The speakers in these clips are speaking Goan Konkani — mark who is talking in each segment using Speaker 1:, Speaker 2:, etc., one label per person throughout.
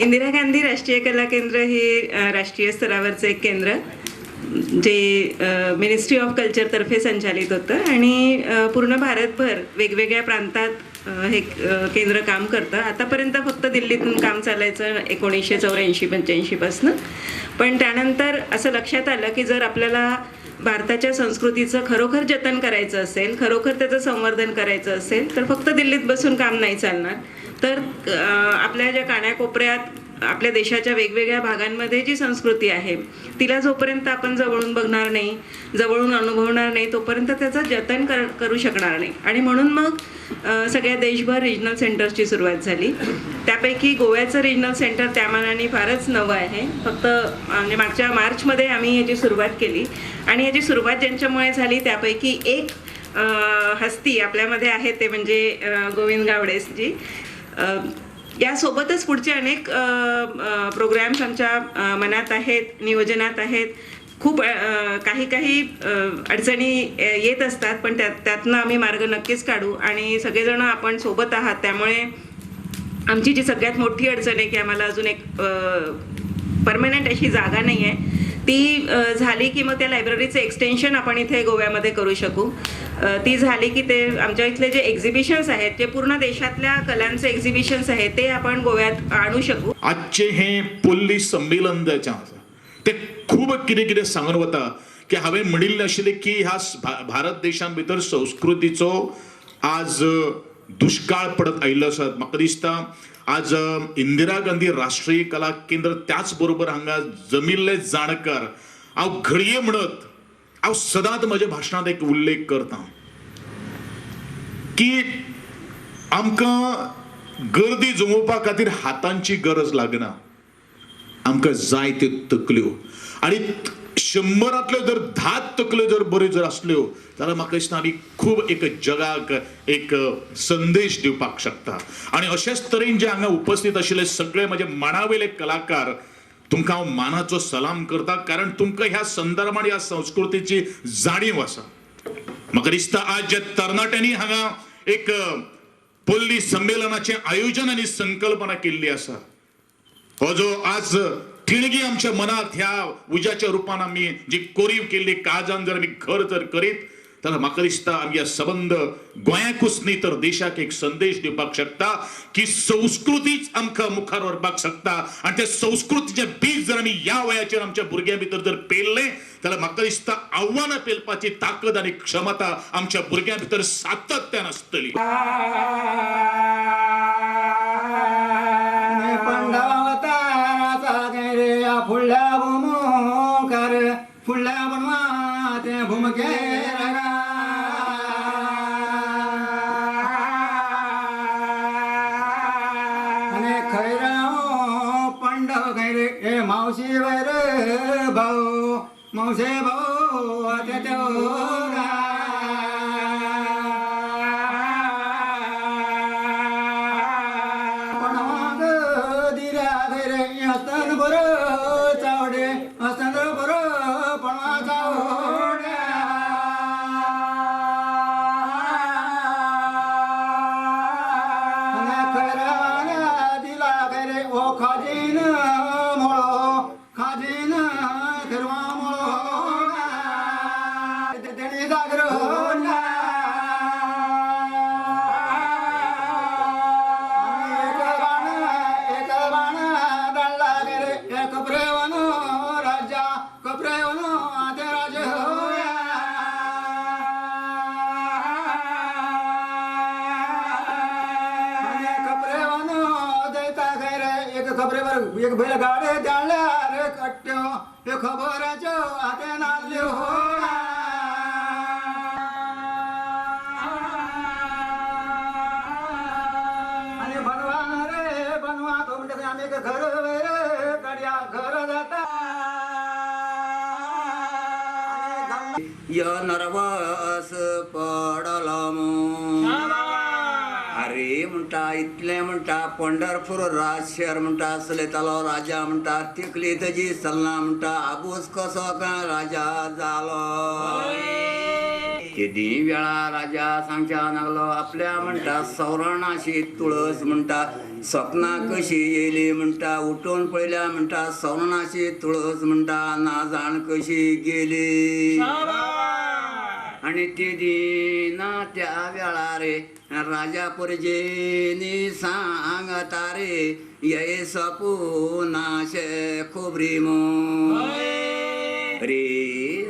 Speaker 1: इंदिरा गांधी राष्ट्रीय कला केंद्र हे राष्ट्रीय स्तरावरचं एक केंद्र जे मिनिस्ट्री ऑफ कल्चरतर्फे संचालित होतं आणि पूर्ण भारतभर वेगवेगळ्या प्रांतात हे केंद्र काम करतं. आतापर्यंत फक्त दिल्लीतून काम चालायचं 1984-85पासनं, पण त्यानंतर असं लक्षात आलं की जर आपल्याला भारताच्या संस्कृतीचं खरोखर जतन करायचं असेल, खरोखर त्याचं संवर्धन करायचं असेल तर फक्त दिल्लीत बसून काम नाही चालणार. तर आपल्या ज्या कानाकोपऱ्यात आपल्या देशाच्या वेगवेगळ्या भागांमध्ये जी संस्कृती आहे तिला जोपर्यंत आपण जवळून बघणार नाही, जवळून अनुभवणार नाही, तोपर्यंत त्याचं जतन करू शकणार नाही. आणि म्हणून मग सगळ्या देशभर रिजनल सेंटर्सची सुरुवात झाली. त्यापैकी गोव्याचं रिजनल सेंटर त्या मानाने फारच नवं आहे. फक्त म्हणजे मागच्या मार्चमध्ये आम्ही याची सुरुवात केली आणि याची सुरुवात ज्यांच्यामुळे झाली त्यापैकी एक हस्ती आपल्यामध्ये आहे, ते म्हणजे गोविंद गावडेजी. यासोबतच पुढचे अनेक प्रोग्रॅम्स आमच्या मनात आहेत, नियोजनात आहेत. खूप काही काही अडचणी येत असतात, पण त्यातनं आम्ही मार्ग नक्कीच काढू आणि सगळेजण आपण सोबत आहात. त्यामुळे आमची जी सगळ्यात मोठी अडचण आहे की आम्हाला अजून एक परमनंट अशी जागा नाही आहे, ती झाली की मग त्या लायब्ररीचं एक्सटेन्शन आपण इथे गोव्यामध्ये करू शकू. ती झाली की ते आमच्या इथले जे एक्झिबिशन्स आहेत, ते पूर्ण देशातल्या कलांचे एक्झिबिशन्स आहेत, ते आपण गोव्यात आणू शकू.
Speaker 2: आजचे हे पल्ली संमेलन जाचें आसा ते खूब कितें कितें सांगून वता की हांवें म्हणिल्लें आशिल्लें की ह्या भारत देशां भितर संस्कृतीचो आज दुश्काळ पडत आयिल्लो आसा. म्हाका दिसता आज इंदिरा गांधी राष्ट्रीय कला केंद्र त्याच बरोबर हांगा जमिल्ले जाणकार हांव घडये म्हणत हांव सदांच म्हज्या भाशणांत एक उल्लेख करता की आमकां गर्दी जमोवपा खातीर हातांची गरज लागना, आमकां जाय त्यो तकल्यो. आनी 100 जर 10 तकल्यो जर बऱ्यो जर आसल्यो जाल्यार म्हाका दिसता आमी खूब एक जगाक एक संदेश दिवपाक शकता. आनी अशेच तरेन जे हांगा उपस्थित आशिल्ले सगळे म्हजे माणावेले कलाकार, तुमकां हांव मानाचो सलाम करता, कारण तुमकां ह्या संदर्भान ह्या संस्कृतीची जाणीव आसा. म्हाका दिसता आज ज्या तरणाट्यांनी हांगा एक पल्ली संमेलनाचें आयोजन आनी संकल्पना केल्ली आसा, हो जो आज ठिणगी आमच्या मनात ह्या उज्याच्या रुपान आमी जी कोरीव केल्ली काळजान जर आमी घर जर करीत जाल्यार म्हाका दिसता आमी ह्या सबंद गोंयाकूच न्ही तर देशाक एक संदेश दिवपाक शकता की संस्कृतीच आमकां मुखार व्हरपाक शकता. आनी त्या संस्कृतीचें बीज जर आमी ह्या वयाचेर आमच्या भुरग्यां भितर जर पेरलें जाल्यार म्हाका दिसता आव्हानां पेलपाची ताकद आनी क्षमता आमच्या भुरग्यां भितर सातत्यान आसतली.
Speaker 3: फुडल्या बनवा ते भूमके आणि खैराव पंडव खैरे हे मावशी वैर भाऊ मावशे भाऊ ते पण दिल्या खैरे हस्तान बरं चावडे हस्तान बरं पणवा चावड्या दिला खैरे ओ खाजीन मोळो खाजीन खरवा मोळो तेणी जागर एक बाण दळला रे एक प्रेवन राजा कपरेवन ते राज कपरेवन दैता खैरे एक खबरेवर एक बैल गाडे दाळल्या रे कट्ट्यो हे खबराच्यो आते नाल्ल्यो आणि बनवा रे बनवा तो म्हणटा आमी घर रे काडया घर जाता.
Speaker 4: यो नर्वस पडलो अरे म्हणटा इतलें म्हणटा पंढरपूर राज शहर म्हणटा आसले तालो राजा म्हणटा तिकली तेजी चलना म्हणटा आबूज कसो काय राजा जालो. तेदी वेळा राजा सांगच्या लागलो आपल्या म्हणटा सवरणाशी तुळस म्हणटा सपना कशी येयली म्हणटा उठून पळयल्या म्हणटा सवरणाशी तुळस म्हणटा ना जाण कशी गेली. आणि तेदी ना त्या वेळा रे राजा परजेनी सांगता रे ये सपुनाशे खोबरी मो रे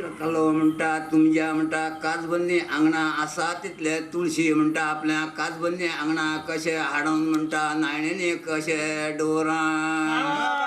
Speaker 4: रकालो म्हणटा तुमच्या म्हणटा काजबन्नी आंगणा आसा तितले तुळशी म्हणटा आपल्या काजबन्नी आंगणा कशे हाडून म्हणटा नायणेनी कशे डोरां.